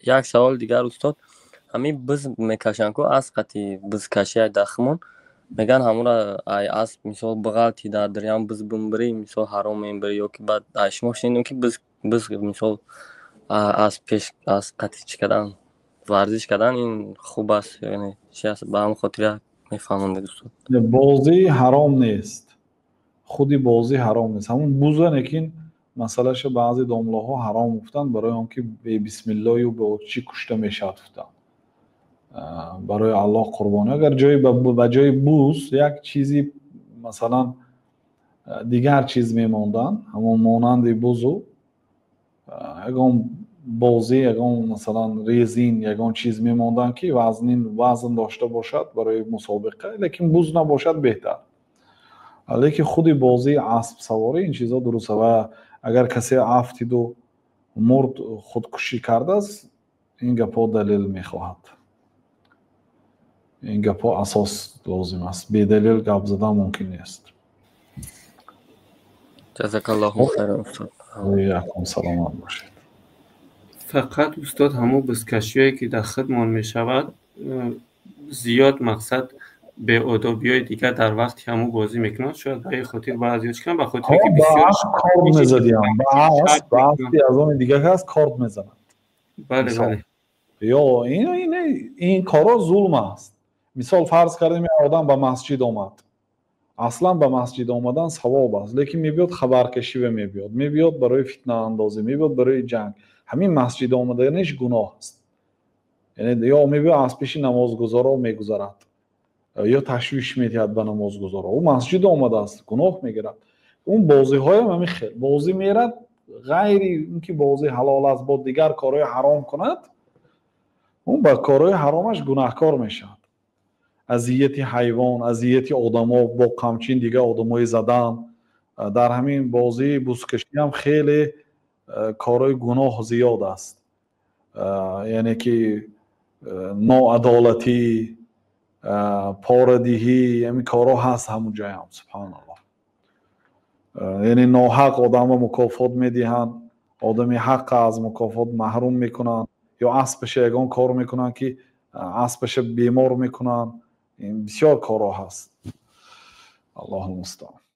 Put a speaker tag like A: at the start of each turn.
A: Як савол дигар, устод. Ҳамин биз мекашанд ку, асп қати бизкашия дахмон меган, ҳамура ай асп, мисол, биғалти дар дарём, биз бимбирӣ, мисол, ҳаром мембирӣ, ё ки баъд ай шумо шунидем, ки биз, мисол, асп пеш асп қати чӣ кардан, варзиш кардан, ин хуб аст, яъне чи аст? Ба ҳамин хотир мефаҳмондед, устод.
B: Бозӣ ҳаром нест, худи бозӣ ҳаром нест. Ҳамун буза, лекин масъалаша баъзе домлаҳо ҳаром гуфтанд, барои он ки бебисмиллою бо чӣ кушта мешавад гуфтанд, барои Аллоҳ қурбонӣ. Агар ба ҷои буз як чизи, масалан, дигар чиз мемонданд, ҳамон монанди бузу ягон бозӣ, ягон, масалан, резин, ягон чиз мемонданд, ки вазнин, вазн дошта бошад барои мусобиқа, лекин буз набошад, беҳтар. Лекин худи бозии аспсаворӣ, ин чизҳо дуруст. Ва агар касе афтиду мурд, худкушӣ кардааст, ин гапҳо далел мехоҳад, ин гапҳо асос лозим аст, бедалил гап задан мумкин нест.
A: Ҷазакаллоҳу хайран, устод.
B: Якум, саломат бошед.
C: Фақат, устод, ҳамун бузкашиҳое, ки дар худмон мешавад, зиёд, мақсад, беодобиҳои дигар дар вақти ҳамун бозӣ мекунанд. Шояд ба ин хотир баъзеҳо чӣ кунанд, ба хотире ки
B: бисёр корд мезадиам, ба асп, ба аспи аз они дигар кас корд мезананд.
C: Бале.
B: Ё ин корҳо зулм аст. Мисол, фарз кардем, як одам ба масҷид омад. Аслан ба масҷид омадан савоб аст, лекин мебиёд хабаркашива, мебиёд барои фитнаандозӣ, мебиёд барои ҷанг. Ҳамин масҷид омаданиш гуноҳ аст. Яъне ё мебиёд, аз пеши намозгузоро мегузарад ё ташвиш медиҳад ба намозгузоро, ӯ масҷид омадааст, гуноҳ мегирад. Он бозиҳоям ҳамин хел бозӣ мерад, ғайри ин ки бозӣ ҳалол аст, бо дигар корҳои ҳаром кунад, он ба корҳои ҳаромаш гунаҳкор мешавад. Азияти ҳайвон, азияти одамо, бо қамчин дигар одамои задан. Дар ҳамин бозии бузкашиам хеле корҳои гуноҳ зиёд аст, яъне ки ноадолатӣ, порадиҳӣ, ҳамин корҳо ҳаст ҳамун ҷоям. Субҳаналлоҳ, яъне ноҳақ одамро мукофот медиҳанд, одами ҳаққа аз мукофот маҳрум мекунанд, ё аспаша ягон кор мекунанд, ки аспаша бемор мекунанд. Бисёр корҳо ҳаст, Аллоҳу мустаъон.